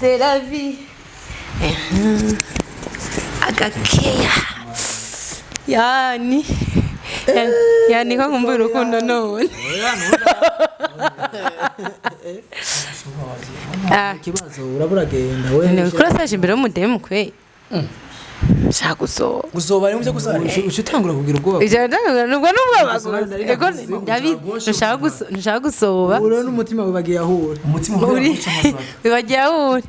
C'est la vie. Agakeya yani yani ko nkumbuye urukundo none. Ah, Ikibazo urabura genda we. Ni kurasaje imbere y'umudemu kwe. Shaka gusohoka. Gusoba ari mu byo gusoba. Uca utangura kugira ubwoba. Ijana ndangura nubwo nubwo baguze. Ego ndabizi ntushaka gusoba. Ura n'umutima wibagiye aho uri. Umutima Uri uri wibagiye aho uri.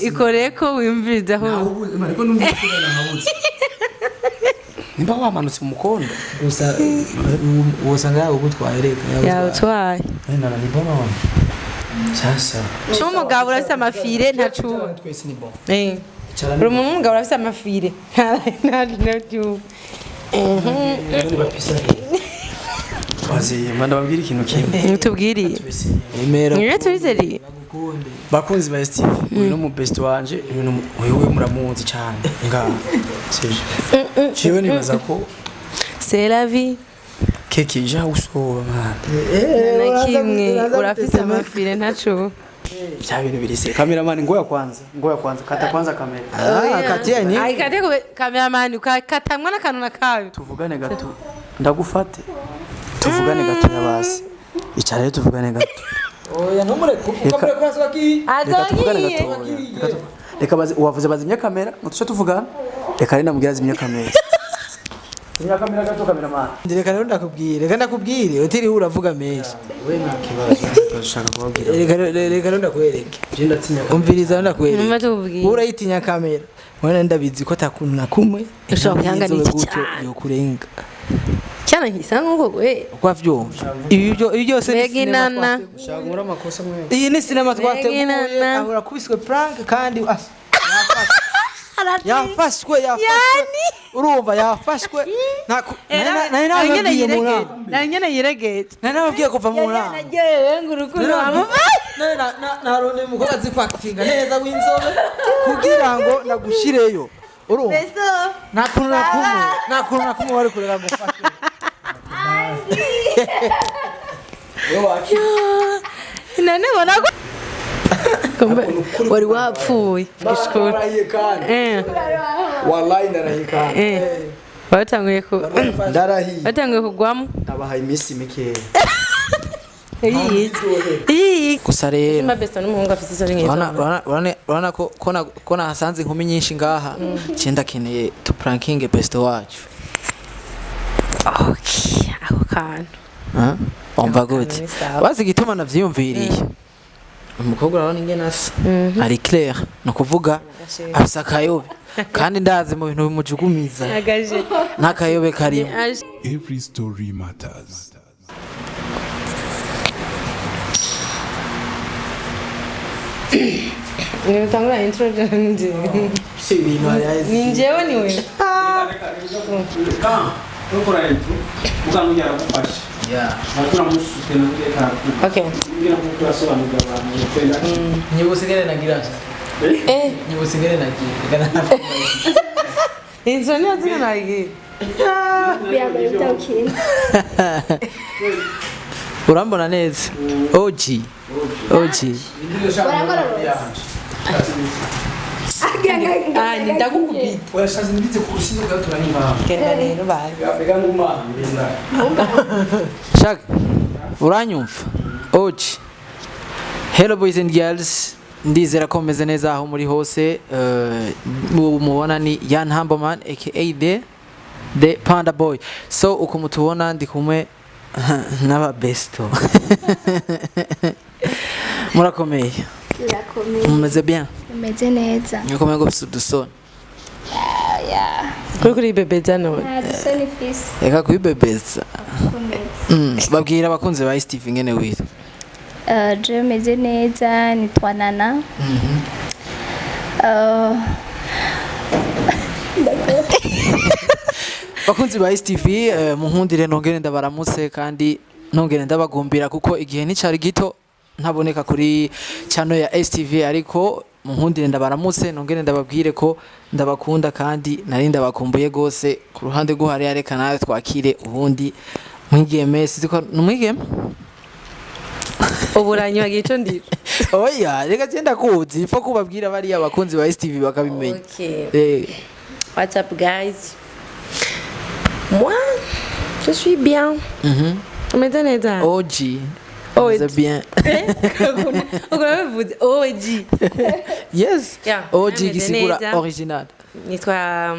Ikore ko wiyumviriza aho uri. Ariko numva ko nkabuze. Nimba wamanutse mu mukondo. Gusa wosanga yagutwaye, reka. Yawutwaye. Nana ni bon none. Sasa. N'umugabo urafise amafire ntacuba. Twese ni bon. Eh. Uri umuntu w'umugabo urafise amafire. Ntacuba. Waziye mba ndababwira ikintu kimwe. Tubwiriye. Emera. Niyo tubizeriye. Bagukunde. Bakunzi ba Steve, uyu ni umu best wanje, uyu ni uyu we muramuzi cyane. Nga. Sivyo. Jewe nibaza ko C'est la vie. keke ija usoba man. Na kimwe urafise amafire ntacuba. Bya bintu birise. Cameraman ngoya kwanza, ngoya kwanza, kata kwanza kamera. Ah, katia ni. Ai kate ko cameraman ukatamwa n'akantu na kabi. Tuvugane gato. Ndagufate. Tuvugane gato yabasi. Icara rero tuvugane gato. Oya, ntumureke ukamureka urasoba ki. Reka tuvugane Azogiye. gato. Reka bazi wavuze bazimye kamera, ngo tuce tuvugana. Reka rero ndamubwira azimye kamera. Zimya kamera gato cameraman. Reka rero ndakubwire, reka ndakubwire, utiriwe uravuga menshi. We nta kibazo. Ndashaka kubabwira. Reka rero ndakwereke. Je ndatinya. Umviriza rero ndakwereke. Numva tubwire. Urayitinya kamera. Mwana ndabizi ko atakuntu na kumwe Ushobora kwihangana iki gutyo cyane. yokurenga. Cyane nkisa nk'uko gwe. Uko avyumva. Ibi byo ibi byose ni Mbega sinema inana. twateguye. Ushaka nkora amakosa mwe. Iyi ni sinema twateguye. inana. Ahora kubiswe prank kandi yafashwe yafashwe. Urumva yafashwe. Nari nababwiye mu nama. Nanyene yiregeje. Nari nababwiye kuva mu nama. Naryohewe ngo urukundo wamuva. Narondeye umukobwa azi kwakitinga neza w'inzobe kugira ngo nagushireyo. Urumva? Nta kuntu na kumwe, nta kuntu na kumwe wari kureka ngo ufashwe. None bona ko Kumbe wari wapfuye. Gishikura. Ndarahiye kandi. Eh. Wallahi ndarahiye kandi. Eh. Batanguye ku Ndarahiye. batanguye kugwamo. Ndabahaye iminsi mikeya. Iyi. Iyi. Gusa rero Simba best n'umuhungu afite isoni nk'izo. urabona ko nahasanze inkumi nyinshi ngaha, nce ndakeneye tu prankinge best wacu. Okay, ako kantu. Ah, wumva gute? Ni sawa. Bazi igituma navyiyumviriye, umukobwa urabona ingene asa, ari clair, ni ukuvuga afise akayobe, kandi ndazi mu bintu bimujugumiza Agaje. n'akayobe karimo. Aje. Every story matters. Ni utangura intro janje. Si ibintu hari haheze. Ni njyewe ni wewe. Nukora intro muganga ujya aragufasha. Turamusutena kugira karakuru. Okay. Kugira ngo turasobanurira abantu kwenda. Nyibutse ingene nagira. Eh, Nyibutse ingene nagira. Reka intro niyo zina nagiye. Biyambaye utawukina. Urambona neza. OG. OG. Barangororotse. Ah, ni ndagukubita. Urashaze nibitse ku rusindo gato turanyuma. Genda rero baye. Mbega nguma. Shaka. Uranyumva? OG. Hello boys and girls. Ndizera ko meze neza aho muri hose. Ubu mubona ni Yan Humble aka the Panda Boy. So uko mutubona ndi kumwe n'aba besto. Murakomeye. Birakomeye. Mumeze bien. Umeze neza. Murakomeye gose udusoni. Kuri bebeza none. Nta dusoni fisi. Reka kubibebeza. Komeza. Babwira abakunzi ba Steve ingene witwa. Je meze neza nitwa Nana. Bakunzi ba STV, munkundire nongere ndabaramutse kandi nongere ndabagumbira kuko igihe nticari gito ntaboneka kuri channel ya STV, ariko munkundire ndabaramutse nongere ndababwire ko ndabakunda kandi nari ndabakumbuye gose. Ku ruhande rw'uhariya reka nawe twakire ubundi mwigeme, sizi ko ni umwigeme. Ubu uranywa gico ndiro. Oya, reka genda kuzi ifo kubabwira bariya abakunzi ba STV bakabimenya. Okay. Eh. What's up guys? Moi, je suis bien. Umeze neza? OG. OG. Umeze bien. Ukora bivuze OG. Yes. Yeah, OG ameze gisigura neza. original. Nitwa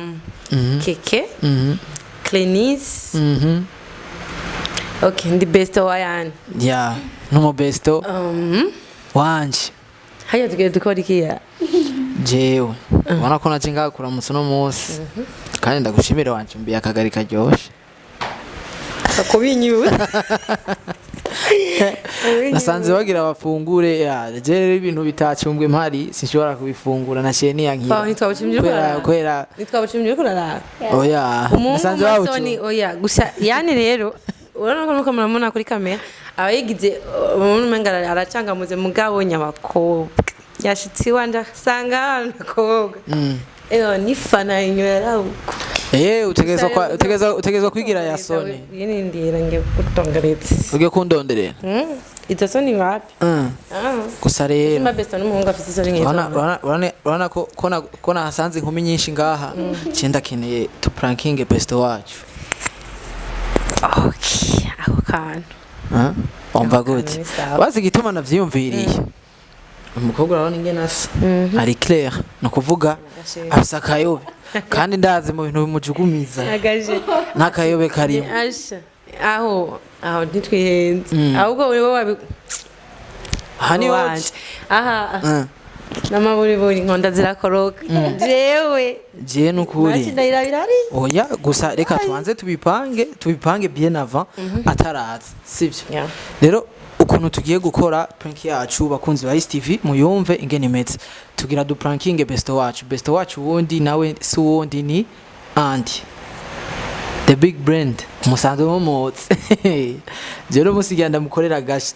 Keke. Clenice. Okay, ndi best wa yani. Yeah, numu besto wanje. Haya tugiye dukora iki ya? Jewe ubona ko naje ngaha kuramutsa uno munsi kandi ndagushimire wanje mbiye akagari karyoshe. Kubinyuza. Nasanze bagira bafungure ya je rero ibintu bitacumbwe mpari sinshobora kubifungura naciye niyankira. Fa ntitwabucimye Kubera- kurara. kubera Ntitwabucimye kurara. oya Umuhungu nasanze masoni babucumba. oya gusa yani rero urabona ko nuko muramubona kuri kamera aba yigize umuntu umenga aracangamuze mugabo nyabakobwa yashitse iwanje asanga abakobwa eyo nifana inywera uko. Eh, utegerezwa utegerezwa kwigira ya soni. Yinindira ngiye kutongeretse. Ugiye kundonderera. Izo soni wapi? Ah. Gusa rero Simba best n'umuhungu afite isoni nk'izo. Urabona ko nahasanze inkumi nyinshi ngaha je ndakeneye tu pranking best wacu. Okay, ako kantu. Ah, wumva Ako kantu gute? ni sawa. Bazi igituma navyiyumviriye, umukobwa urabona ingene asa, ari clair, ni ukuvuga afise akayobe kandi ndazi mu bintu bimujugumiza Agaje. n'akayobe karimo. Asha. Aho ntitwihenze. Ahubwo wewe wabi Aha ni wanje. Aha. Mm. N'amaburiburi inkonda zirakoroka. Jewe. Je nukuri. Machi ndayirabira ari. Oya, gusa reka tubanze tubipange bien avant ataraza, sivyo? Yeah. Rero ukuntu tugiye gukora prank yacu, bakunzi ba STV, muyumve ingene imeze. Tugira du pranking best wacu. Best wacu wundi nawe si wundi ni Andy the big brand musanzwe mumutse. Rero musigira ndamukorera gashi.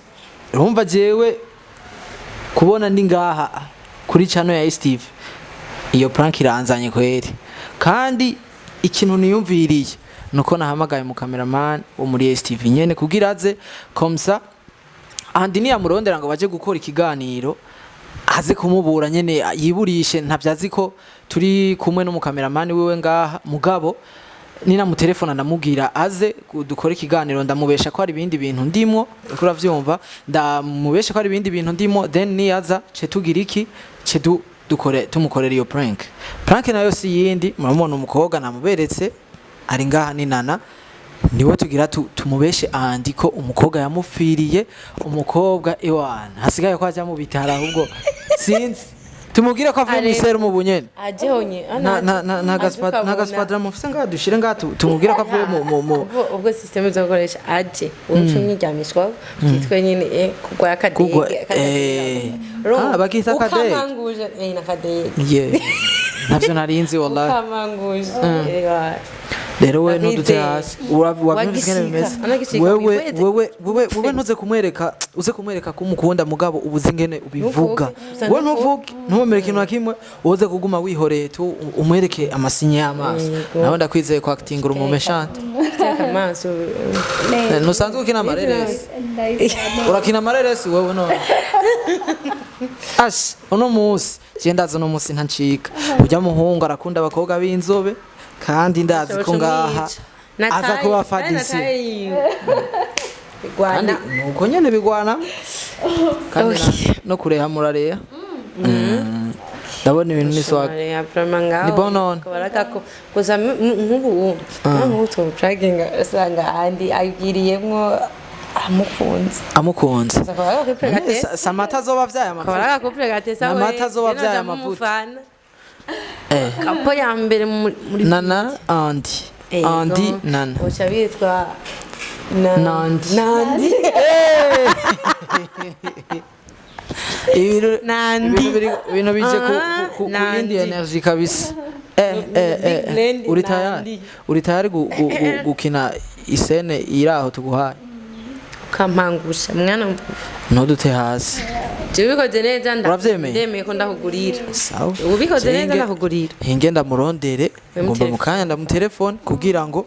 Urumva jewe kubona ndi ngaha kuri channel ya STV, iyo prank iranzanye kweri. Kandi ikintu niyumviriye nuko nahamagaye mu cameraman wo muri STV nyene kugira aze komsa andi niyamurondera ngo baje gukora ikiganiro aze kumubura nyene yiburishe, ntavyazi ko turi kumwe n'umukameramani wiwe ngaha. Mugabo ninamutelefona ndamubwira aze dukore ikiganiro, ndamubesha ko hari ibindi bintu ndimwo, uriko uravyumva, ndamubesha ko hari ibindi bintu ndimo, then niyaza ce tugira iki ce dukore tumukorera iyo prank. Prank nayo si yindi, muramubona umukobwa namuberetse ari ngaha ni Nana, niwe tugira tumubeshe andi ko umukobwa yamupfiriye, umukobwa iwana hasigaye ko ajya mu bitaro, ahubwo sinzi tumubwire ko avuye mu iserumu bunyene. Aje honye. Nta gaspadra mufise ngaha dushire ngaha tumubwire ko avuye mu Ubwo system izokoresha aje uca umwiryamishwa byitwe nyine kugwa akadege. Kugwa, ah, bakita akadege. Ukamanguje nakadege. Yeah, ntavyo narinzi wallahi. Ukamanguje. Rero we Ndakwizeye. ntuduze hasi. Wabyumvise ingene Wagishika, bimeze. anagishika Wewe wihweze. wewe ntuze kumwereka, uze kumwereka ko umukunda mugabo ubuze ingene ubivuga. Ntuvuge, usa Wewe ntuvuge. ntuvuge, ntumwereke ikintu na kimwe, uze kuguma wihoreye tu umwereke amasinye y'amaso. Yego. Nawe ndakwizeye ko acting uri umumeshante. Amaso. Ntusanzwe ukina amareresi? Ndayifana. Urakina amareresi wewe none? Ash, uno munsi je ndazi uno munsi ntancika. Urya muhungu arakunda abakobwa b'inzobe kandi ndazi ko ngaha aza kuba fadisi. Kandi nuko nyene bigwana kandi no kureha murareha. Ndabona ibintu ni swag. Ni bon none. Gusa nk'ubu nk'ubu tuwucaginga usanga andi agiriyemwo amukunze. Amukunze. Gusa akaba agakupure gatesa. Samata azoba avyaye Akaba amavuta. agakupure gatesa we. Namata azoba Rero avyaye naja amavuta. mumufana. Kapo ya mbere muri Nana Andy. Ego. Andy Nana. Uca bitwa Nandi. Nandi. Ibintu Nandi. ibintu bije Ah, ku Nandi. yindi energy kabisa. Big blend, Uri tayari? Nandi. Uri tayari gukina isene iraho tuguhaye? Ukampangusha mwana. Ntudute hasi. Jewe ubikoze neza Uravyemeye? ndemeye ko ndakugurira. Sawa. Ubikoze neza Hinge- ndakugurira. Hinge ndamurondere ngomba mu Umutelefone. kanya ndamutelefone kugira ngo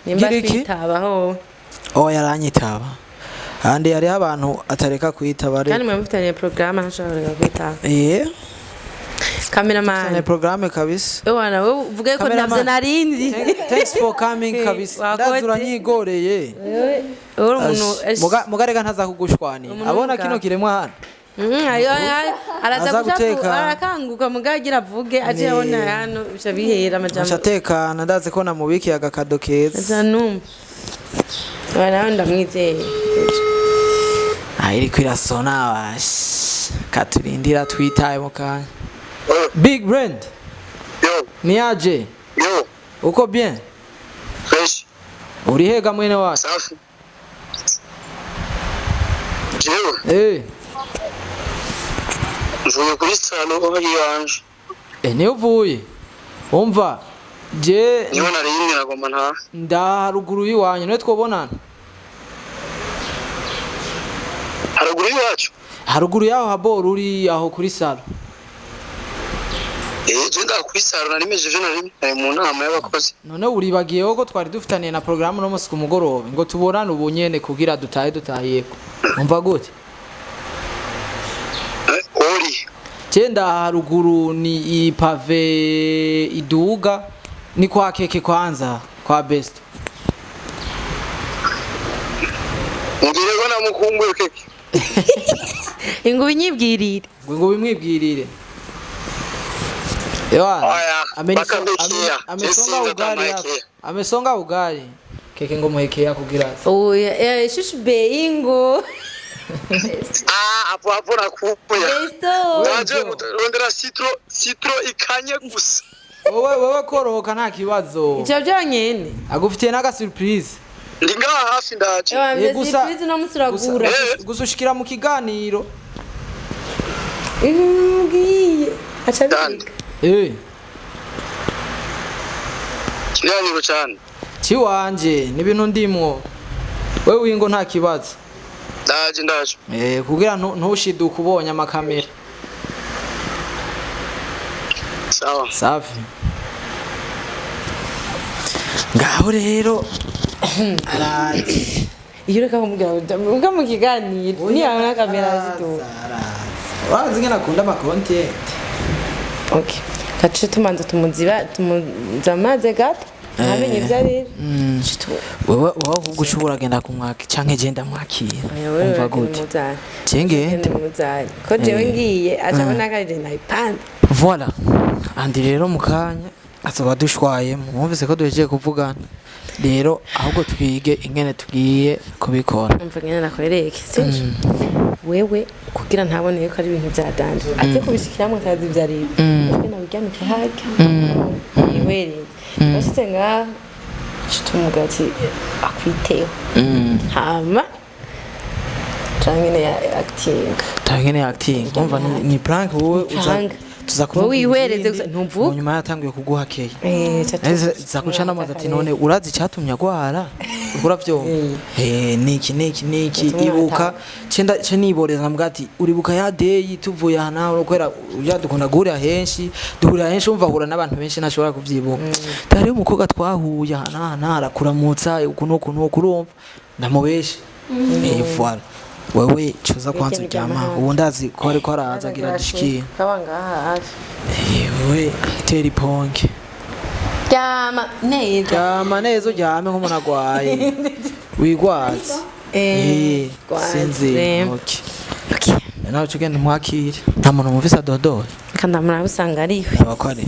Nimba ngire iki? twitabaho. Oh, yaranyitaba. Kandi hariho abantu atareka kwitaba Kandi rero. mwe mufitaniye programme, ntashobora kureka kwitaba. Cameraman. Ni programme kabisa. Ewana, wewe uvuge ko Cameraman. ntavyo narinzi. Thanks for coming kabisa. Wakoze. Ndazi uranyigoreye. Wewe uri umuntu Mugarega ntaza kugushwanira. Umuntu Abona w'umugabo. kino kiremwa hano. Araza Aza guca guteka. arakanguka mugabo agira avuge aje abona hano bica bihera amajambo. Acatekana, ndazi ko namubikiye agakado keza. Aza numva. Ewana, nawe ndamwizeye. Ah, iriko irasona bash. Katurindira twitaye mu kanya. Big Brand. Yo, Niaje? yo, Uko bien? fresh, Uri hega mwene wacu? safi. Jewe, mvuye kuri salo iwanje. Niyo uvuye. Umva. Je Niho nari nagomba ntaha. ndaharuguru y'iwanyu niwe twobonana. Haruguru y'iwacu? Haruguru yaho haboro uri aho kuri salo. Je ndaha kuri salo nari meje ejo nari mu nama y'abakozi. None uribagiyeho ko twari dufitaniye na porogaramu no musi ku mugoroba ngo tubonane ubu nyene kugira dutahe dutahiyeko. Umva gute? Uri? Je ndaha haruguru ni ipave iduga ni kwa keke kwanza kwa best. Mbwire ko namukumbuye keke. Ingubu inyibwirire. Ngo bimwibwirire. Ewa, Oya, bakambekeya. amesonga Jesinza ugali hapa. tamuhekea. Amesonga ugali. Keke ngo muhekea kugira. Oya, shushu bei ngo. Ah, hapo hapo nakuya. Besto. Waje rondera citro ikanye gusa. Wewe koroka nta kibazo. Ivyo byonyene. Agufitiye n'aga surprise. Ndi ngaha hafi ndaje. Ewa, mbe Gusa- surprise no musuragura. Gusa ushikira mu kiganiro. Ngiye. Aca Done. biga. Ikiganiro cyane. Ciwanje ni ibintu ndimwo. Wewe wingo nta kibazo. Ndaje. Kugira ntushiduke ubonye amakamera. Sawa. Safi. Ngaho rero araje. Iyo ureka kumubwira ngo uga mu kiganiro niyabona kamera ziduka. Wazi ngena akunda ama content. Okay. Kace tumanza tumuziba tumuzamaze gato. Ntamenye ibyo ari. Wewe ahubwo uca uragenda kumwaka canke je ndamwakira. Umva gute? Je ngende. Muzari. Ko jewe ngiye aca abona ko ari nayipanze. Voilà. Andi rero mu kanya azoba dushwayemo. Mwumvise ko duhejeje kuvugana. Rero ahubwo twige ingene tugiye kubikora. Umva ngene nakwereke, sivyo? Wewe kugira ntabone yuko ari ibintu bya danje. Ate kubishikiramwe atazi ibyo ari byo. Kugira wiryamike harya. Yiwereze. Bashitse ngaha tumubwira ati akwiteho. Hama canke ya acting. Tangene acting. Umva ni prank wowe uza Prank. tuza Wowe wihereze gusa, ntuvuga. Nyuma yatanguye kuguha keya. Eh, Za kuca n'amazi ati none urazi icyatumye agwara uriko uravyumva niki niki niki Yatumye ibuka atanga. cenda ce niboreza mbwa ati uribuka ya deyi tuvuye aha nawe kubera urya dukunda guhurira henshi duhurira henshi umva ahura n'abantu benshi ntashobora kuvyibuka hariho umukobwa twahuye aha n'aha n'aha arakuramutsa uku n'uku n'uku urumva ndamubeshe voilà wewe cuza kwanza uryama ubu ndazi ko ariko araza agira dushikire Kaba ngaha hafi. Wewe tera iponge Ryama neza. ryama neza uryame nk'umuntu agwaye wigwaze Gwaze. sinzira okay Okay. nawe uca ugenda umwakire nta muntu wumvise adodora Kandi amuraba usanga ari iwe. abakore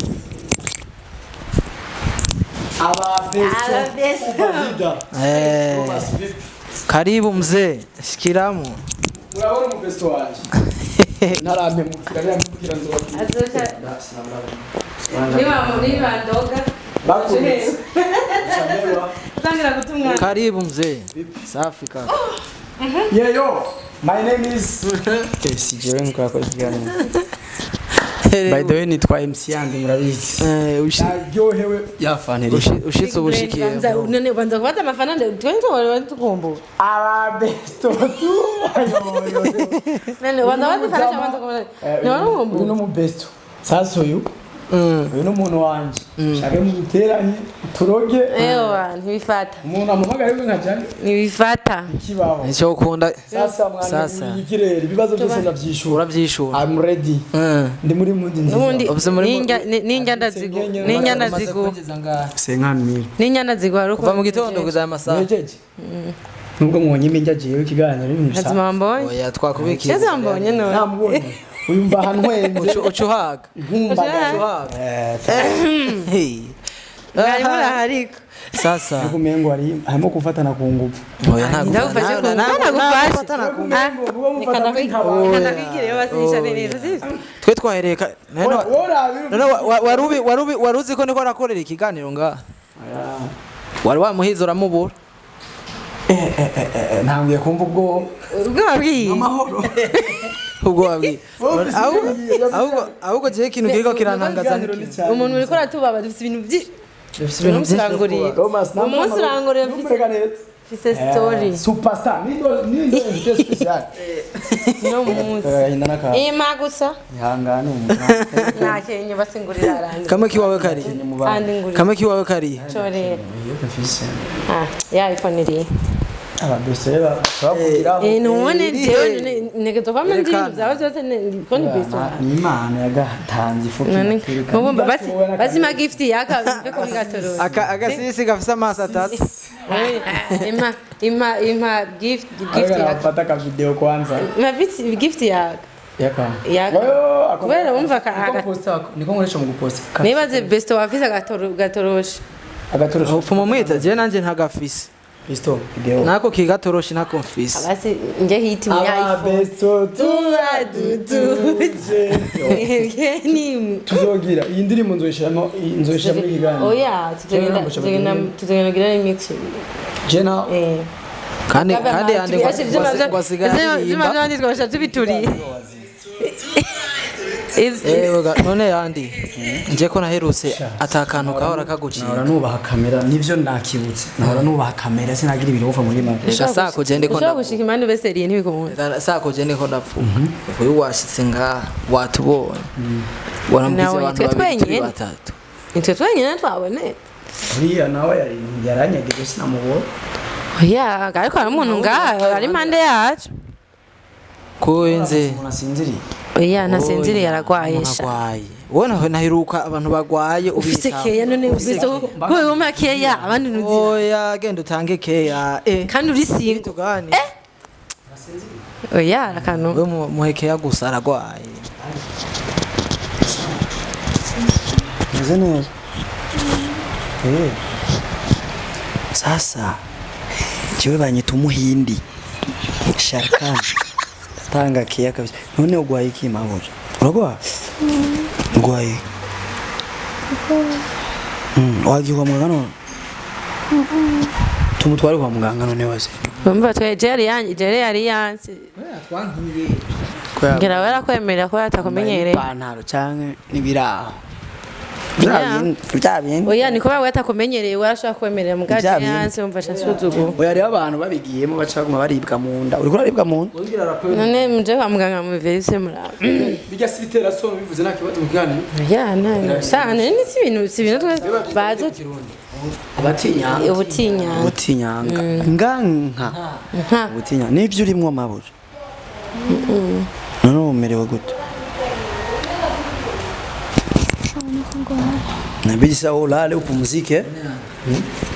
Karibu mzee, shikiramu. Murabona umubesto wanje ntarampemukira nirampemukira nzobabwira. Niba ndoga. Bakunze. Tangira gutumwa. Karibu mzee. Safi kaka. Yeah, yo. My name is si jewe nkora ikiganiro. By the way nitwa MC Yandi murabizi. Naryohewe yafaniriye. Ushitse ubushikiye. None ubanza kubaza amafaranga twenze wari tukumbuka. Aba besto tu. None ubanza kubaza ifaranga ubanza kubaza. Ni wari Uyu ukumbuka. ni umubesto. Sasa uyu Uyu ni umuntu wanje. Shake muduteranye turoge. Ewa, ntibifata. Umuntu amuhamagaye we nka jane Ntibifata. kibaho. Nicyo ukunda. Sasa Sasa. mwana ikirere ibibazo byose ndavyishura. Uravyishura. I'm ready. Ndi muri mundi nziza. N'ubundi Uvuze muri- n'injya ndazigu. N'injya ndazigu. Senkani. N'injya ndazigu hari uko. Kuva mu gitondo kugeza aya masaha. Nejeje. Nubwo mwonye iminjya jewe ikiganiro n'ibintu Hazima bisa. wambonye. Oya twakubikiye. Ese wambonye none. Namubonye. Uyumva ahantu hwenze. Uca uhaga. Nkumbagaye. Uhaga. Eh, Mwari muri aha ariko. Sasa. ariko umengo hari harimo gufatana ku ngufu. Oya ntabwo. Ndagufashe ku Ntabwo ngufu. Reka ndakwigireyo basinyishane neza sivyo? Twe twahereye none warubi waruzi ko niko arakorera ikiganiro nga. Wari wamuhize uramubura. Ntangiye kumva ubwoba. Ubwo wabwiye. Amahoro. Ubwo wabwiye. Ahubwo jewe ikintu kiriko kirantangaza ni kimwe. Umuntu uriko aratubaba dufite ibintu byinshi. Dufise ibintu Umunsi byinshi byo uranguriye. kubaza. Umunsi uranguriye mfise story. Superstar. Nindo invité spécial. No munsi. Agahinda n'akantu. Ima gusa. Ihangane. Nta kenye basingurira aranje. Kamwe kiwawe kari. Kandi ngurira. Kamwe kiwawe kari. Chorera. Mfise. Ah, ya iPhone iri. Ababese bavugira. None jewe ntegerezwa kwama nzi ibintu byawe byose ko ni best wawe. Ni Imana yagatanze ifuki. None mubumba basi basi ma gift yaka mve ko bigatorora. Aka agasisi gafise amaso atatu. Impa impa impa gift gift yaka. Fata ka video kwanza. Impa gift yaka. Yaka. Yaka. Kubera wumva ka Niko nkoresha mu guposta. Nibaze best wafise agatoro gatoroshe. Agatorosho. Ufuma mwita jewe nanje ntagafise. Pisto video. Nako kigatoroshi nako mfise. Basi nje hiti mu Aba iPhone. besto Turadutuje. Ni tuzogira iyi ndirimbo nzoyishiramo nzoyishira muri kiganiro. Oya, tuzogenda tuzogenda kugira remix. Jena Eh. Kandi kandi yande ngwasigaye Ivyuma vyandi twasha tubituriye. Ewe none yandi nje ko naherutse atakantu kahora kaguciye. Nahora nubaha kamera nivyo nakibutse. Nahora nubaha kamera sinagira ibirofa muri make. Reka sako je ndiko Ushobora gushika impande beseriye ntibikunda. Sako je ndiko ndapfuka. Uyu washitse nga watubonye. Warambize Nawe abantu twe babiri turi twenyene. batatu. Nitwe twenyene twabonetse. Uriya nawe yaranyagije sinamubona. Oya, ariko hari umuntu ngaha ari impande yacu. Kuenze. Umuntu asinziriye. Oya, ntasinziriye aragwaye sha. Aragwaye. Wona naheruka abantu bagwaye Ufise keya none ufise ko wumva keya abandi ntuzi. Oya genda utange keya. Eh. Kandi uri single. Tugane. Oya, akantu. We muhe keya gusa aragwaye. Meze neza. Eh. Sasa jewe banyita umuhindi. Sharkan. Tanga keya kabisa. None ugwaye iki mabuja? Uragwa? Ugwaye. Wagiye kwa muganga none? Tumutware kwa muganga none wase. Umva twe Jerry yanjye Jerry yari yanse. Ngira barakwemerera ko yatakumenyereye. Ipantaro canke n'ibiraho. Bya bindi. Oya niko bawe yatakumenyereye warashobora kwemerera mugabo Bya bindi. yanse umva shasuzugura. Oya rero abantu babigiyemo baca baguma baribwa mu nda. Uriko uraribwa mu nda? None muje kwa muganga muvese muraba. Bijya si bitera soni bivuze nta kibazo mu kiganiro. Oya nta sana ni si ibintu si ibintu twese bazi Abatinyanga. ubutinyanga. Ubutinyanga. Nganka. Nka Ubutinyanga. Nivyo urimwo mabuja. None umerewe gute? Nabidi sasa ulale upumzike.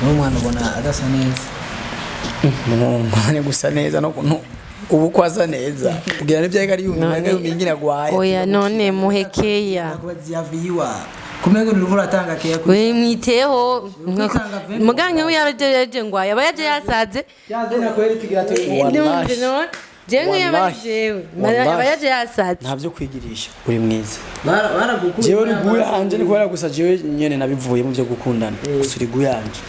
N'umwana ubona adasa neza. Mwana gusa neza no kuntu ubu ko asa neza. Kugira nivyo ari yumva yumva agwaye. oya none muhekeya. Kubaziyaviwa. Kumengo nuriko uratanga keya kuri. We mwiteho muganga we yaje ngwaye aba yaje yasaze. Yazena kweri tugira turi. Wallahi. Jewe yaba Wallahi. jewe Wallahi. aba yaje yasaze. Ntavyo kwigirisha uri mwiza. Baragukuye. Jewe uri guyanje ni kubera gusa jewe nyene nabivuyemo byo gukundana. Gusa uri guyanje.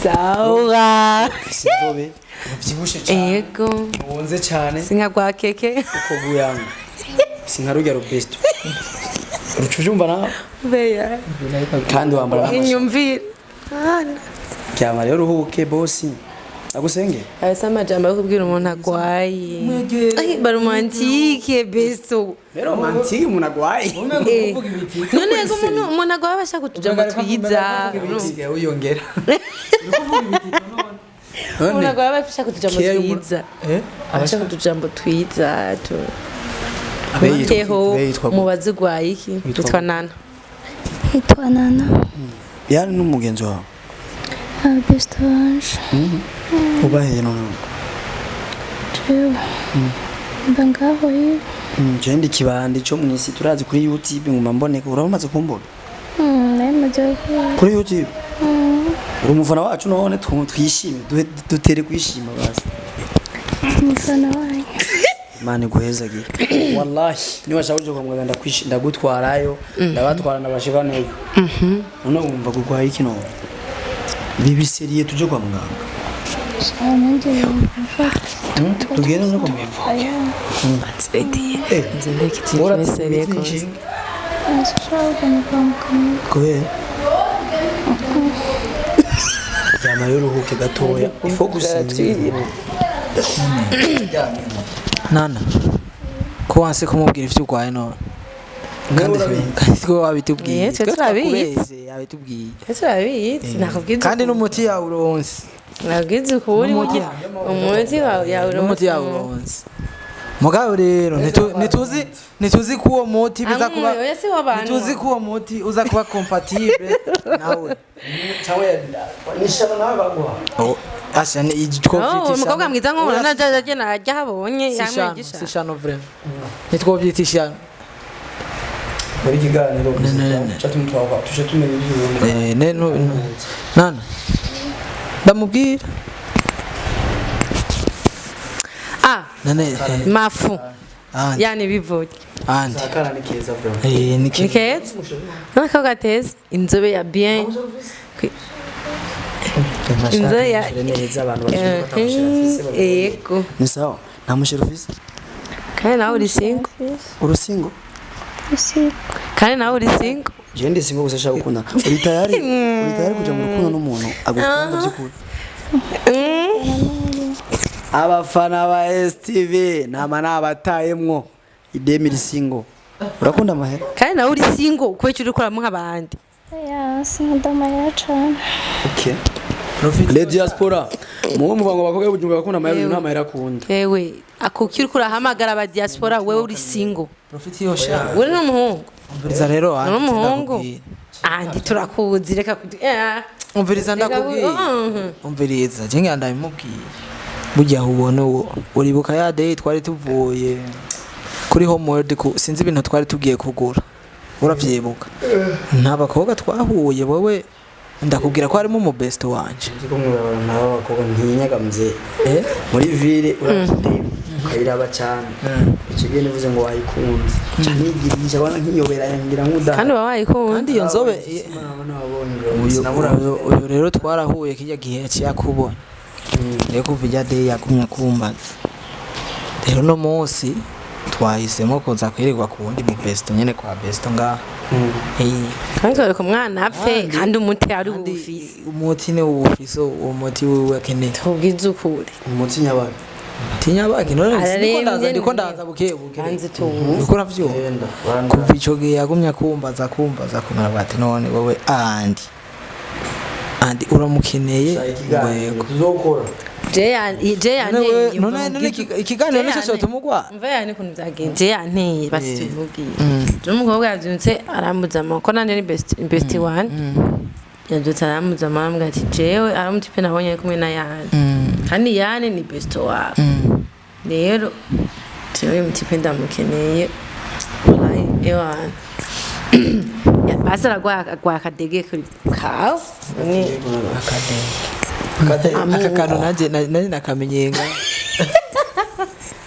Sawa. Ufise inzobe, uvyibushe cyane. Ego. Wonze cyane Sinka gwa keke. uko guyanga. Sinka rujya robesto. Uruca uvyumva nawe Beya. kandi wambara n'amasha. Inyumvire. Ryama rero uruhuke bosi. Agusenge. Asa amajambo yo kubwira umuntu agwaye. Ay, baromantike besto. Romantique umuntu agwaye. Eh. None ngo umuntu agwaye aba ashaka utujambo twiza. Usigaye wiyongera. Umuntu agwaye aba ashaka utujambo Keya y'umuntu- twiza. Eh? Aba ashaka utujambo twiza. Abe yitwa- Teho abe yitwa gute? mubaze ugwaye iki? Yitwa Nana. Nitwa Nana. Yani n'umugenzi wawe. Best wanje. Ubahe none. Jewe. Mba ngaho ye. Je ndi kibandi cyo mwisi turazi kuri YouTube nguma mboneka uramaze kumbona. Nari maze kuba. Kuri YouTube. Uri umufana wacu none twishime dutere kwishima basi. Umufana wanyu. Imana iguhezagire. Wallahi niba washaka kuja kwa muganga ndagutwarayo ndabatwara ndabashikaneyo. None wumva gurwaye iki none? Bibiseriye tuje kwa muganga. Nanjye mfata. Tugende no kwa muganga. Aya. Nzendeke ikintu kose. Sinshaka kugenda kwa muganga. Kubera ryama rero uruhuke gatoya ifo gusinzira. Nana, ko wanse kumubwira ivyo urwaye none? Kandi ko wabitubwiye. Eh, twe turabizi. Twakubeshe, yabitubwiye. Ese urabizi nakubwiza. Kandi n'umuti yawuronse. Nakubwiza ukuri N'umuti umuti wawe yawuronse. N'umuti yawuronse. Mugabo rero ntituzi ko uwo muti biza kuba Oya si w'abantu. ntituzi ko uwo muti uza kuba compatible nawe. Nishano nawe baguha. Oh, asha ni Oh, umukobwa mwiza nk'uwo najya agenda ajya ahabonye yamwigisha. Si shano vraiment. Nitwovyita ishano. Muri kiganiro cyatumye tuje tumenya ibyo. Eh, ne no Nana. Ndamubwira. Ah, Nane. mafu. Andi. Yani bivuye. Andi. Akana ni keza vraiment. Eh, ni Ni keza? Nako gateza inzobe ya bien. Inzobe ya neza abantu bashobora batamushira fise. Yego. Ni sawa. Nta mushira ufise? Kandi nawe uri single. Urusingo? Usiku. Kandi nawe uri single. Je ndi single gusa shaka gukundana. Uri tayari? Uri tayari kuja mu rukundo n'umuntu agukunda by'ukuri? Abafana ba STV nama nabatayemwo idemi single. Urakunda amahera? Kandi nawe uri single kubera uri kuramo nk'abandi. Aya sinkunda amahera cane. Okay. Le diaspora. Muwe muvango bakobwa bujumba bakunda amahera uyu nta mahera akunda. Ewe, akuki uri kurahamagara aba diaspora wewe uri single. Profit yosha. Uri n'umuhungu. Umviriza rero Uri Andi. n'umuhungu. Ndakubwira. Andi turakuzi reka kudu. Umviriza ndakubwira. Umviriza, je ngira ndabimubwira. Burya ubona uwo uribuka ya day twari tuvuye kuri homeworld ku sinzi ibintu twari tugiye kugura. Uravyibuka? Nta bakobwa twahuye wowe ndakubwira ko harimo umu best wanje. Nzi ko mwibabara nabo abakobwa ntinyaga mzee. Muri ville urafite ukayiraba cyane. Icyo gihe nivuze ngo wayikunze. Nigirisha abana nkiyobera ngira nkuda. Kandi baba bayikunze. Kandi iyo nzobe uyu rero twarahuye kijya gihe yaciye akubona. Rero kuva ijya day yagumye kumbaza. Rero no munsi twahisemo kuza kwirirwa ku wundi mu best nyene kwa best ngaha. Kandi twereka umwana apfe kandi umuti ari uwufise. Umuti ni uwufise uwo muti wiwe akeneye. Tubwize ukuri. Umuti nyabaga. Tinyabaki none Ararembye ndiko ndiko none. ndaza buke buke. Banze tuwuzi. Uko uravyumva? Kuva ico gihe yagumye kumbaza kumbaza kumara bati none wowe andi. Andi uramukeneye ngo yego. Tuzokora. Je yanteye. None ikiganiro nicyo cyotumugwa. Mva yani kuntu byagenze. Je yanteye basi tubimubwiye. Je umukobwa yabyutse arambuza amaboko nanje ni best best one. Yabyutse arambuza amaboko arambwira ati jewe aramutipe nabonye ari kumwe na Yani. Kandi Yani ni best wawe. Rero jewe mutipe ndamukeneye. Wallahi ewana. Basi aragwaye akadege kuri kawe. Ni Aka kantu nanje nanje nakamenyenga.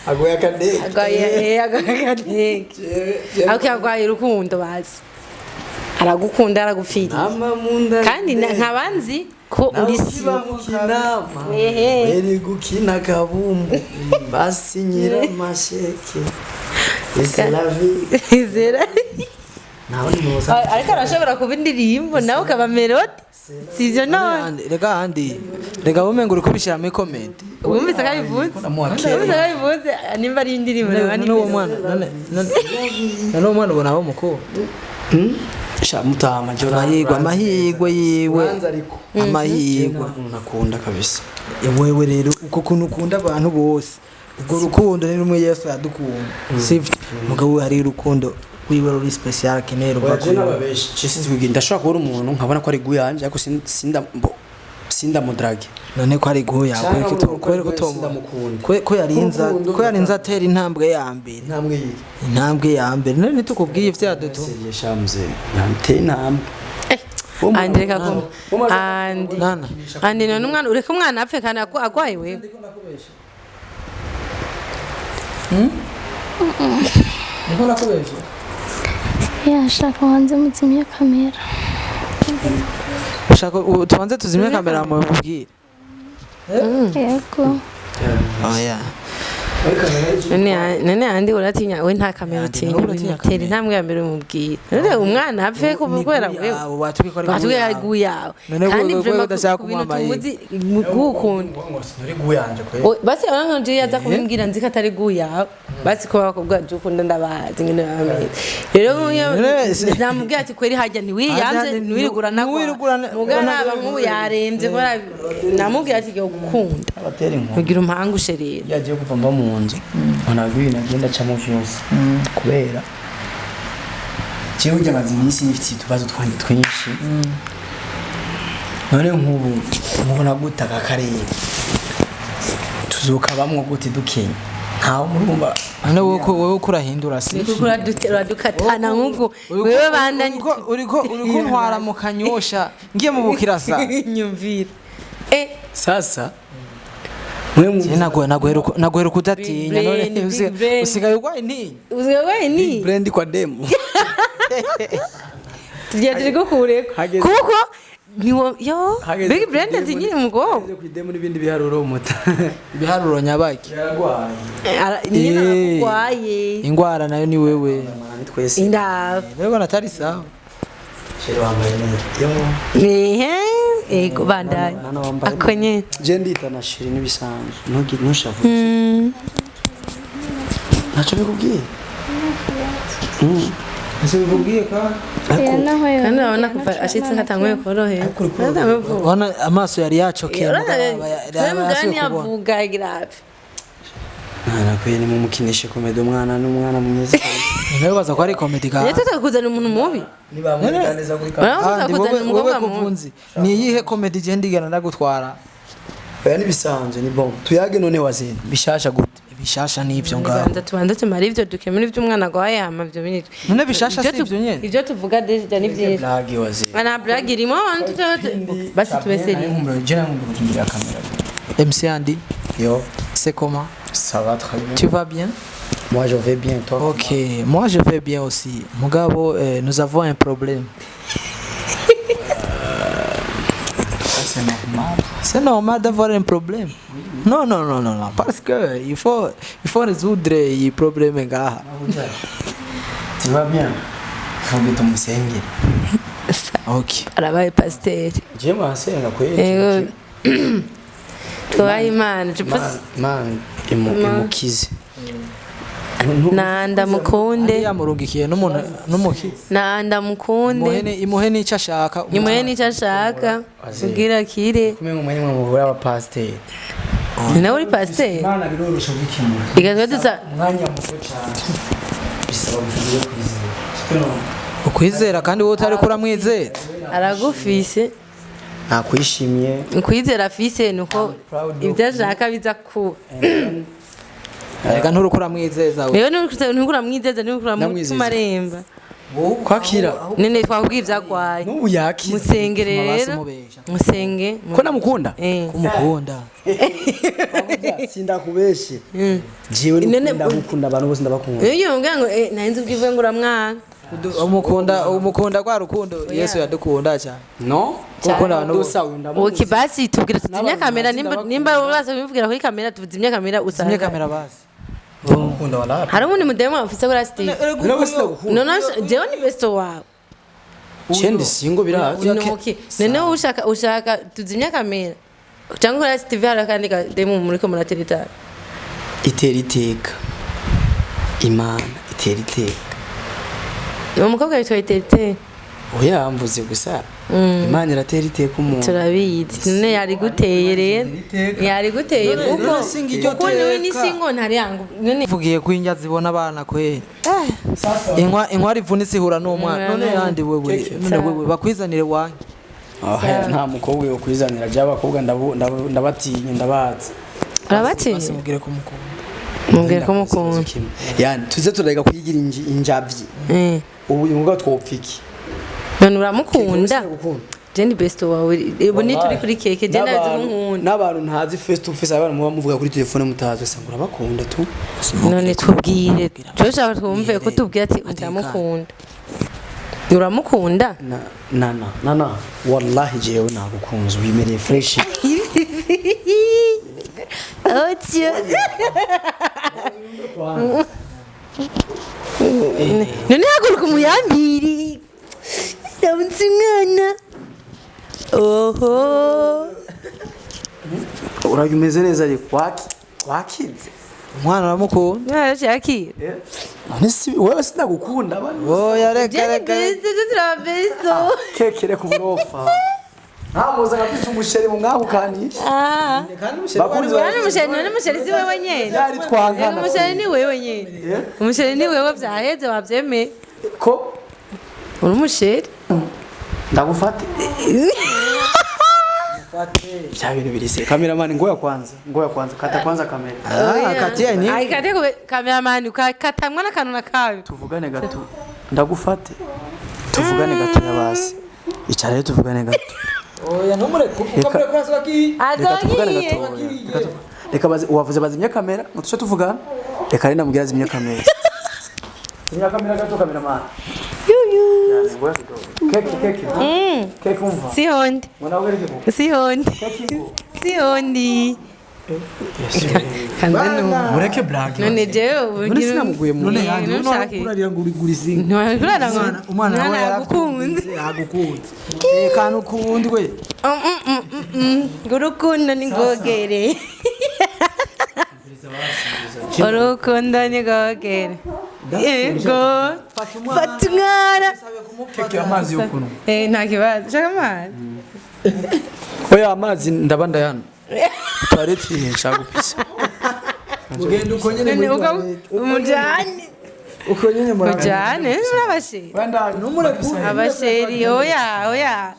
Agoye akadege. Agwaye akadege. Ariko agwaye urukundo bazi. Aragukunda aragupfiriye. Ama munda. Kandi nkabanzi ko uri Ukiba single. mu kinama. Ehe. Eri gukina kabumbu. Basinyira masheke. Ese la vie. Izera. Nawe ni musa. Ariko arashobora kuba indirimbo nawe ukaba melody. Sivyo none. Reka andi. Rega wowe ngo uri kubishyira muri comment. Wumvise ko abivuze? Wumvise ko abivuze? Nimba ari indirimbo reba None uwo mwana, none uwo mwana ubona abo mukuru. Sha mutama jora. Amahirwe, amahirwe yiwe. Uranzi ariko. Amahirwe. Umuntu akunda kabisa. Wewe rero uko kuntu ukunda abantu bose, ubwo rukundo ni rumwe Yesu yadukunda, sivyo? Mugabo we hari urukundo wiwe ruri special akeneye ruva Oya, je kuri wewe. n'ababeshi je sinzi kugira, ndashobora kubona umuntu nkabona ko ari guyanje, ariko sinda sindamudrage. None ko ari guya Cyangwa kubera ko urukundo tomu sindamukunda. ko yarinza Urukundo ko yarinza atera intambwe ya mbere. Intambwe yiki? Intambwe ya mbere none nitukubwiye ivyadutu. Seriye shamze yanteye intambwe. Andi, reka ko Andi. Nana. Andi, none umwana, ureke umwana apfe kandi agwaye wewe. Niko nakubesha. Yashaka wanze muzimye kamera. Ushaka tubanze tuzimye kamera mubwire. Yego. Oya. None Andi, uratinya we? Nta kamera Andi, utinya. nawe uratinya Tera kamera. intambwe ya mbere umubwire, none umwana apfe kubera wewe. Watubwiye ko ari Batubwiye guyawe. ari guyawe. None Kandi wewe vraiment udashaka ku bintu kumuha amahirwe. tumuzi gukunda. Uri guyanje kwe. Basi abantu nje yaza kubimbwira nzi ko atari guyawe, basi ko bakubwa je ukunda, ndabazi ngene bameze. Rero namubwira ati kweri hajya ntiwiyanze, ntiwirigura ntiwirigurana- mugana aba nk'ubu yarembye kubera namubwira ati yo gukunda Abatera inkuru. kugira umpangushe rero. Yagiye kuva mba mu nzu ntabwo ibintu agenda acamo vyose, kubera jewe ujya maze iminsi nifitiye utubazo twanjye twinshi. None nk'ubu mubona gute aka karere tuzokabamwo gute dukenya ntawe murumva? None wowe ko urahindura si? Kuko uradukatana nk'ubwo wewe bandanye. Uriko ntwara mu Kanyosha ngiye mu Bukirasa. Nyumvira Sasa mwe Je naguheruka udatinya. Big brain, None big brain. usigaye urwaye intinya. Usigaye ni brand kwa demo. Tugiye turi gukureko Hageze- kuko niwo yo Hageze big ku brand demo. nyiri umukobwa. Hageze ku idemo n'ibindi biharuro muta. Ibiharuro nyabaki. Yaragwaye. Nyine Eh. arakugwaye. Ingwara nayo ni wewe. Ni twese. Indaba. Rero natari sawa. Chere wambaye neza yo. Ehe, ego, bandanye. Nana wambaye. Ako nyene. Je ndita na shiri n'ibisanzwe, ntugire ntushavuze, ntacyo bikubwiye. Ese bikubwiye ka? Oya, naho Kandi yongera urabona kuva ntaco ashitse nta nkatanguye korohera. Ntatanguye vuba. Ubona amaso yari yacokeye mugabo mugani yasubiye kubona. avuga grave. Mwana kwe nimumukinishe komedi, umwana n'umwana mwiza. Nawe baza ko ari comedy ka. Rero tutakuzana umuntu mubi. Nibamwita neza kuri Urabona ko Kandi tutakuzana wowe umukobwa wowe mubi. kuvunzi ni iyihe comedy je ndigana ndagutwara? Oya, nibisanzwe, ni bon, tuyage. None wazena bishasha gute? Bishasha n'ivyo ngaho. Banza tubanze tumare ivyo dukemura ivy'umwana agwaye, hama ivyo bintu. None bishasha si ivyo nyene? Ivyo tuvuga déjà ni vyinshi. Blague wazena. Ana blague irimo abantu basi tubeseri. Je nkumbuye kugira kamera. MC Andy, Yo. C'est comment? Ça va très bien. Tu vas bien? Moi je vais bien, toi? Ok, moi je vais bien aussi. Mugabo, nous avons un problème. C'est normal. C'est normal d'avoir un problème. Non, non, non, non, non, parce que il faut résoudre les problèmes ngaha. Tu vas bien? Faut que tumusenge. Ok. Arabaye pasiteri. Je mwasenga kweli. Ego. Tubaye Imana. Je pense Imana imukize. Nanda mukunde. Yamurungikiye n'umuntu n'umukizi. Nanda mukunde. Imuhe n'icyo ashaka. Imuhe n'icyo ashaka. Kugira akire. Kumwe mwe mwe muvura abapasiteri. Ni nawe uri pasiteri. Imana biroroshe kubikemura. Reka dusa Umwanya muto cyane. Bisaba gusubiza kwizera. Siko no. Ukwizera kandi wowe utari kuramwizera. Aragufise. Nakwishimiye. Ukwizera afise nuko ibyo ashaka biza kuba. Reka nturiko uramwizeza we. Rero nturiko uramwizeza, nturiko Ndamwizeza. uramutuma aremba. Kwakira. None twakubwiye ivyagwaye. N'ubu yakira. Musenge rero. Mubesha. Musenge. Ko namukunda? Eh. Kumukunda. Sindakubeshe. Jewe ndagukunda, abantu bose ndabakunda. Iyo umbwira ngo nari nzi ubwivuye ngo uramwanga. Umukunda kwa rukundo Yesu yadukunda cyane. No? Gukunda abantu bose. Dusa ndamuzi. Okay, basi tubwira tuzimye kamera, nimba uraza kubivugira kuri kamera, tuzimye kamera Zimye usanga. kamera basi. Ndamukunda wala. Hari ubundi mudemu afise kuri Steve. Nawe sindagukunda. None jewe ni best wawe. Chendi singo birazi. No, okay. None ushaka tuzimye kamera. Cyangwa kuri STV hari akandi kademu muriko murateretana? Itera iteka, Imana itera iteka. Uwo mukobwa yitwa Iterite? Oya, mvuze gusa Imana iratera iteka umuntu. Turabizi. None yari guteye rero, yari guteye kuko None singa iryo kuko niwe ni teka. singo ntari yangu none. Mvugiye ko injya zibona abana kweri. Inkwa inkwari ivunitse ihura n'umwana. None yandi wewe, none wewe bakwizanire wanyu. Ah, nta mukobwa yo kwizanira je, abakobwa ndabatinya, ndabazi. Urabatinya? Mubwire ko mukunda. Mubwire ko mukunda. Yani tuze turareka kuyigira injavyi. Ubu uyu mugabo twopfa iki? None uramukunda? Gukunda. Je ni best wawe, ubu ni turi kuri keke, je ndazi ko nkunda. N'abantu ntazi face to face, abantu muba muvuga kuri telefone mutazi, usanga urabakunda tu. None tubwire, turashaka twumve ko tubwire ati ndamukunda, uramukunda. Na na na na, wallahi jewe nagukunze, wimereye fresh. Otyo. None haguruka umuyambiri, ndabutse umwana, oho. Urajya umeze neza, ariko wakize. Umwana uramukunda? Yarashakira. None si wewe, sinagukunda abantu. Oya, reka. Jenny. Reka. Best, turaba best. Keke, reka uburofa, ntamuza nkafise umusheri mu mwahukanisha. Ah. Bakunzi ba None umusheri, none umusheri si wewe nyene? Yari twangana. Umusheri ni wewe nyene, umusheri ni wewe, vyaheze, wavyemeye. Ko Uri umusheri. Ndagufate bya bintu birise. Kameramani, ngoya kwanza, ngoya kwanza, kata kwanza kamera. Ah, katiya ni. Ai, kate kube kameramani ukatamwa n'akantu na kabi. Tuvugane gato, ndagufate, tuvugane gato yabasi, icara rero tuvugane gato. Oya, ntumureke ukamureka asoki. Reka tuvugane Azogiye. gato. Reka reka wavuze bazimye kamera ngo tuce tuvugana. Reka rero ndamubwira azimye kamera, zimya kamera gato, kameramani. Yani, ngoya kidogo. Keke, keke, keke, umva. Sihondi. Ngo nawe wereke ko Sihondi. Keke ngo. Sihondi. Kanze numva. Mureke blague. None jewe None sinamuguye mu None yandi ntushake. urarira ngo urigura izinga. Ntiwakurara ngo Umwana wawe yagukunze. Yagukunze, tekana ukundwe. Ngo urukundo ni rwogere, urukundo ni rwogere, yego, fata umwana. Keke, amazi yo kunywa. Eh, nta kibazo, shaka amazi. Oya, amazi ndaba ndayana toilette, nshaka gupisa. Ugenda uko nyene None muri uko umujane. Uko nyene muri Mujane muri abasheri. Ntumureke. Abasheri, oya oya.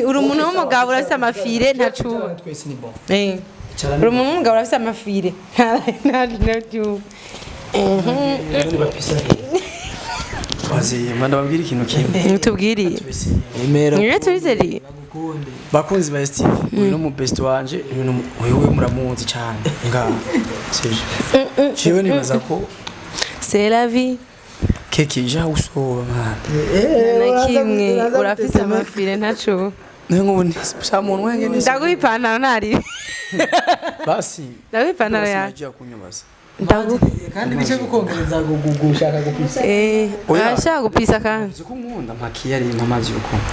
Uri umuntu w'umugabo, urafise amafire, ntacuba. Twese ni bon. Eh. Uri umuntu w'umugabo, urafise amafire, ntacuba. Baziye mba ndababwira ikintu kimwe. Tubwiriye. Emera. Niyo tubizeriye. Bakunzi ba Steve, uyu ni umubest wanje, uyu ni uyu we muramuzi cyane nga sivyo? Jewe nibaza ko C'est la vie. Keke ija usoba mwana. Na kimwe, urafise amafire, ntacuba. Niyo nk'ubu sa muntu wenge ni Ndaguha ipantaro ntari. Basi. Ndaguha ipantaro yawe. Nagiye kunyubaza. Ndaguha. Kandi bice gukongereza gushaka gupisa. Eh, Oya. arashaka gupisa kandi. Uzi ko nkunda mpakiye ari amazi yo kunywa.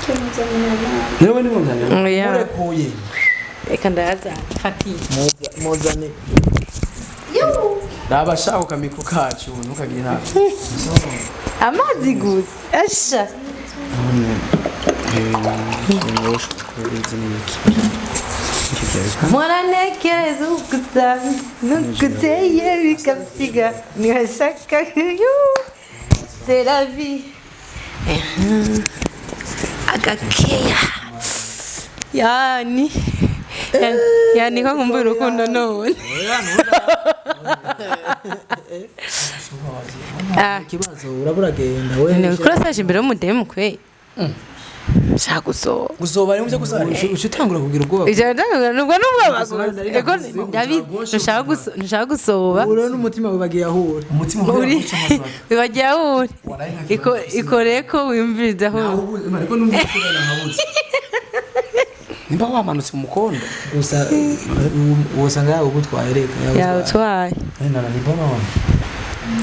Niwe ni munzanira. Oya. Murekuye. Reka ndayaza. Fatiye. Muzane. Raba shaka kamiko kacu ntukagire nabi. Amazi gusa. Asha. Muranekereza gusa nukuteye bikasiga ntibashaka yu. C'est la vie. Agakeya. Yani. Yani ko nkumbuye urukundo none. Ah, Ikibazo urabura genda we. none kurasaje imbere y'umudemu kwe. Shaka gusohoka. Gusoba ari mu byo gusara. Uca utangura kugira ubwoba. Ijana ndangura nubwo nubwo ego ndabizi ntushaka ntushaka gusoba. Uro n'umutima wibagiye ahure. Umutima Uri wibagiye aho uri. Ikore ko wiyumviriza aho uri. Ariko numva nkabuze. Nimba wamanutse mu mukondo. Gusa wosanga yagutwaye, reka. Yawutwaye. Nana ni bona wana.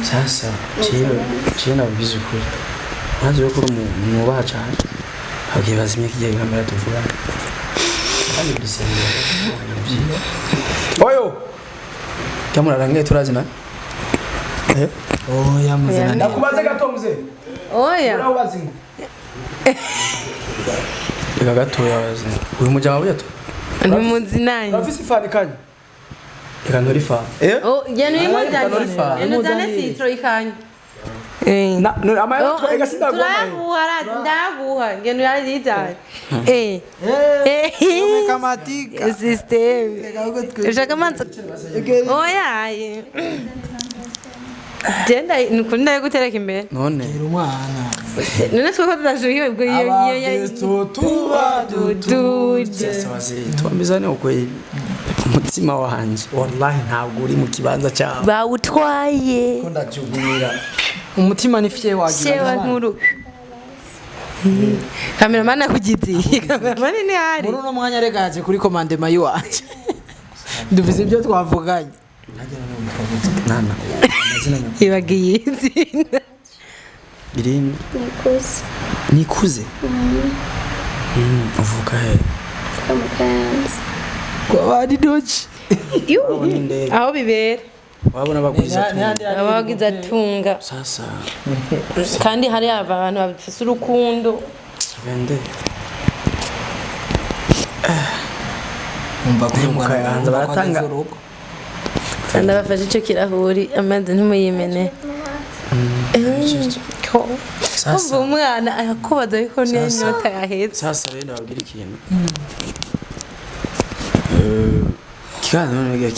Sasa jewe jewe nabigize ukuri. Maze yo kuri mwubaha cyane. Abwiye bazimye kijya kamera tuvugana. Kandi biseriye. Oyo. Kamura turazi na. Eh? Oya muzana. Ndakubaze gato mzee. Oya. Urabazi ngo. Reka gatoya wazi. Uyu mujama buya tu. Ntimuzinanye. Urafise ifani kanya. Reka ntori ifani. Eh? Oh, genda uyimuzane. Ntori ifani. Genda uzane sitro ikanya. Eh. Na no amahera twereka sindaguha. Turayaguha arazi ndayaguha ngenda uyazizane. Eh. Eh. Kamatika. System. Ushaka amazi? Oya. Genda nukuri ndayagutereka imbere. None. Umwana. None tweko tudashuhiwe ubwo iyo iyo Abakristo tuba dutuje. Sasa wazi tuambizane ukweli. Umutima wanje wallahi ntabwo uri mu kibanza cyawe. Bawutwaye. Ko ndajugumira. Umutima ni fye wagira. Shewa nkuru. Kameramani akugize. Kameramani ni hari. Muri uno mwanya rega yaje kuri commandement yiwanje. Duvuze ibyo twavuganye. Nana. Amazina nyako. Ibagiye izina. Irindi. Nikuze. Nikuze. Uvuka he? Mu Kayanza. Kwa bandi doji. Aho bibera. Wabona bagwiza tunga. Abagize atunga. Sasa Kandi hari abantu bafise urukundo. bende. Umva ko Mu Kayanza baratanga. Ndabafashe ico kirahuri amazi ntimuyimene. Sasa Kumva umwana arakubaza ariko niyo Sasa. nyota yahetse. Sasa rero ndababwira ikintu. Kiganiro none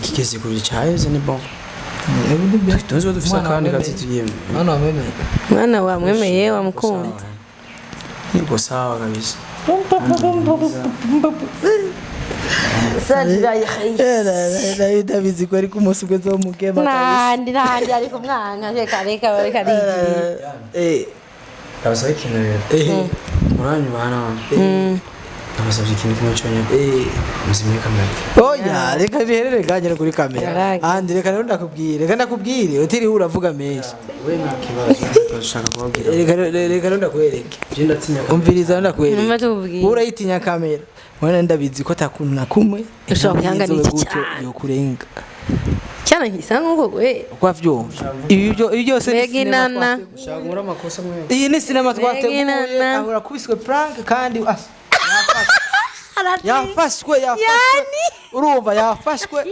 kigeze kure cyaheze ni bon. Tuzi dufise akandi gati tugiye. Mwana wamwemeye. Mwana wamwemeye wamukunda. Niko sawa kabisa. Ndabizi ko ariko umunsi ugeze wo mugema. Nandi nandi ariko umwana reka reka reka rigiye. Eh. Ndabasaba ikintu rero. Muranyubaha none. Ndabasabye ikintu kimwe cyonyine. Muzimye kamera. Oya reka biherere kanyere kuri kamera. Yaragi. Andi reka rero ndakubwire, reka ndakubwire utiriwe uravuga menshi. We nta kibazo ndashaka kubabwira. Reka reka rero ndakwereke. Je ndatinya Umviriza rero ndakwereke. Numva tubwire. Urayitinya kamera. Mwana ndabizi ko atakuntu na kumwe Ushobora kwihangana iki gutyo cyane. yokurenga. Cyane nkisa nkuko gwe. Uko avyumva. Ibi byo ibi byose ni Mbega sinema inana. twateguye. Ushaka nkora amakosa mwe. Iyi ni sinema twateguye inana. ahora kubiswe prank kandi yafashwe urumva yafashwe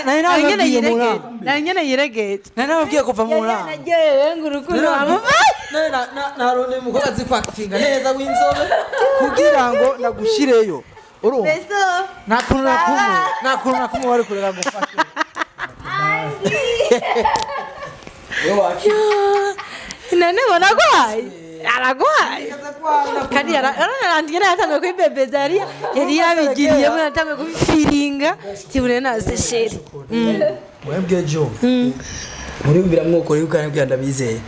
nari nababwiye mu nama Nanyene yiregeje. nari nababwiye kuva mu nama Nagiye ngo urukundo wamuvaye. narondeye umukobwa azi kwakitinga neza w'inzobe kugira ngo nagushireyo urumva nta kuntu na kumwe nta kuntu na kumwe wari kureka gufasha None ubona agwaye. Aragwaye. Kandi yararangiye yatanguye kwibebeza yari yari yabigiriyemo yatanguye kubifiringa tibure naze sheri. Mwebwe jo. Muriyumvira mwokora yuko arabwira ndabizeye.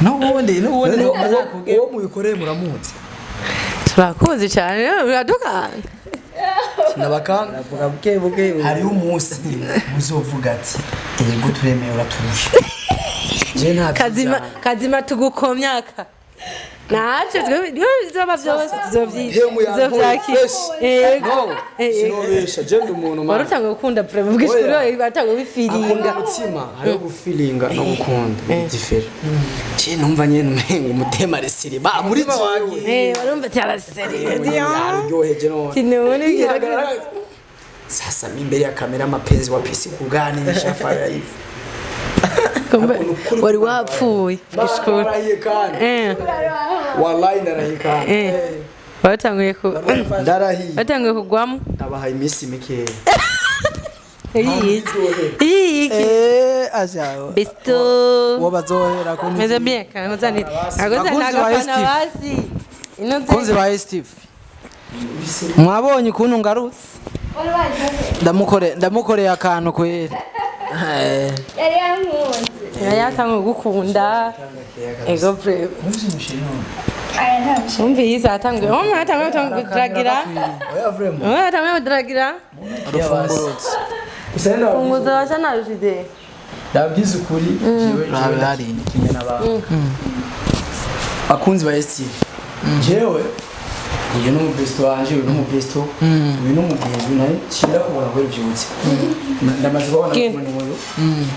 n'ubundi n'ubundi Uwo mubikoreye muramutse. Turakuzi cyane biradukanga. Sinabakanga. Avuga buke buke Hariho umunsi muzovuga ati yego turemeye uraturusha. Je nta Kazima kazima tugukomyaka. Ntacyo twe bizoba byose tuzovyakira. Yego. Sinobesha je ndi umuntu Wari man. utanguye gukunda pre mvugisha Oya. ukuri batanguye bifiringa. Akunda umutima hariho gufilinga no gukunda ni difere. Je numva nyene umengo umutima resiri ba muri jewe. Eh warumva ati araseriye. Yaryoheje none. Tinone Sasa mimi mbele ya kamera mapenzi wa pesi kuganisha fara hivi. wari wapfuye. Gishkuru. Ndarahiye kandi. Eh Wallahi ndarahiye kandi. eh. Batanguye ku Ndarahiye. batanguye kugwamo. Ndabahaye iminsi mikeya. Iyi iki. eh acha Besto. uwo bazohera ko ni Meze bien kangozani. Agozani Bakunzi ba agafana Steve. basi. Ino kunzi ba Steve mwabonye ukuntu ngarutse ndamukoreye akantu kwera Yari yankunze. Yari yatanguye gukunda. Ego pre. Aya nta mushinga. Umvise atanguye. Umwe atanguye kudaragira. Oya vraiment. Umwe atanguye kudaragira. Urufungurutse Gusa rero Funguzo wacha narushize. ndabwiza ukuri jewe Rabe hari. kimwe n'abantu. Bakunzi ba STV. Jewe Uyu ni umubesto wanje, uyu ni umubesto, uyu ni umugenzi nawe shinda kubona ko ivyutse. Ndamaze kubona Genda. kumwe n'uyu.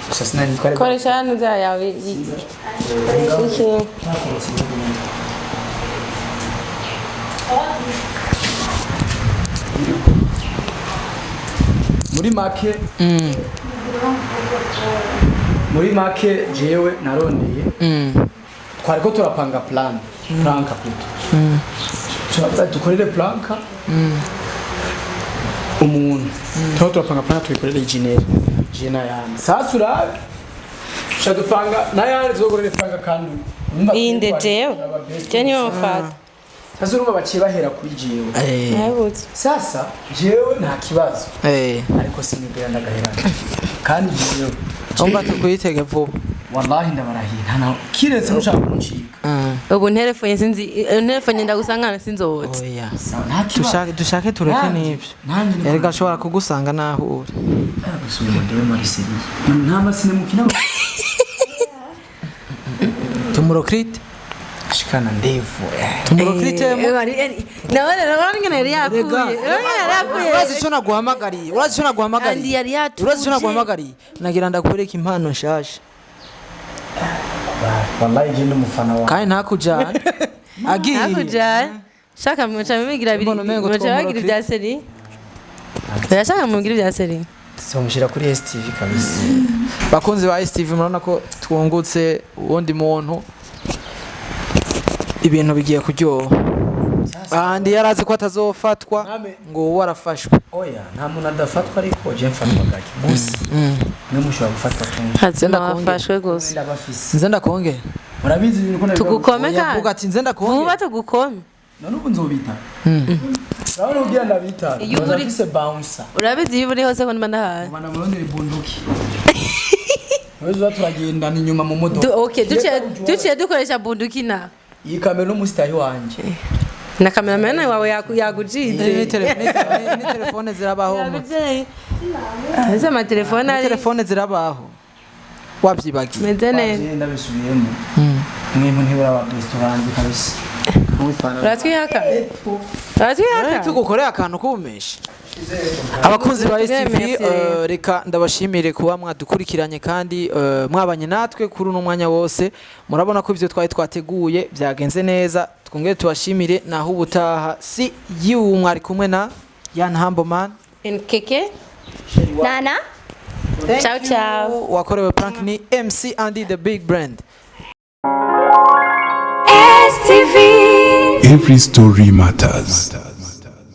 Gusa sinari twari Koresha hano nzara yawe iki. Muri make jewe narondeye, twariko turapanga plan, prank plutôt. Turavuga dukorere prank umuntu, tuba turapanga plan tuyikorere jenera jena yandi. Sasa urabe tuca dupanga n'ayandi tuzokorere prank kandi urumva Inde jewe je niyo mfata. Sasa urumva baciye bahera kuri jewe. Nabutse. Sasa jewe nta kibazo, ariko sinigera ndagaherana kandi jewe Umva, tukuyitege vuba. Wallahi ndabarahiye, nta na kiretse mushaka kuncika. Ubu nterefone sinzi, nterefone ndagusangana sinzobotse. Oya. Sawa, nta kibazo. Dushake tureke n'ibyo. Nanjye niko. Erega ashobora kugusanga naho uri. Gusubira ndebe muri série, nta masine mukina. Tumurokrite. Shikana ndevu. Tumurokrite. Nawe rero ngene yari yapfuye. Urabona yari yapfuye. Urazi icyo naguhamagariye? Urazi icyo Kandi naguhamagariye? yari yatuje. Urazi icyo naguhamagariye? Nagira ndakwereka impano nshasha. Wallahi je ndi umufana wawe. Kandi ntakujyane agiye. Hakurya shaka muca mubigira biri. Mbona umengo Muca bagira twomurokri- ibya série. Urashaka mugira ibya série. Tuzomushyira kuri STV kabisa. Bakunzi ba STV, murabona ko twungutse uwundi muntu, ibintu bigiye kuryoha. Ahandi yari azi ko atazofatwa, ngo uwo arafashwe. Oya, nta muntu adafatwa, ariko je mfatwa gake gusa, mwe mushobora gufatwa kenshi. Hazima Ndakongera. wafashwe gusa. Ndabafise. Nze ndakongera. Murabizi ibintu ko Tugukome. Yavuga Kandi ati nze ndakongera. vuba tugukome. None ubu nzobita, urabona ubwira ndabita. Iyo uri- Ndafise bouncer. Urabizi iyo uri hose ko mba ndahaye. Ubana murondera ibunduki. Wewe turagendana inyuma mu modoka. Okay, duciye dukoresha bunduki na Iyi kamera n'umusitari wanje. Na cameraman wawe yagujize. Ni telefone zirabaho. Yagujize. Ese amatelefone ari Telefone zirabaho, wabyibagiye? meze neza. Waje ndabisubiyemo, mwe ntibura ba best banje kabisa. Mwifana. Uratwihaka, uratwihaka. Tugukoreye akantu k'ubumesha. Abakunzi ba STV, Merci. reka ndabashimire kuba mwadukurikiranye kandi mwabanye natwe kuri uno mwanya wose. Murabona ko ibyo twari twateguye byagenze neza. Twongere tubashimire, naho ubutaha. See you. Mwari kumwe na Yan Humble Man. Nkeke. Nana. Ciao ciao. Wakorewe prank ni MC Andy the Big Brand. STV. Every story matters.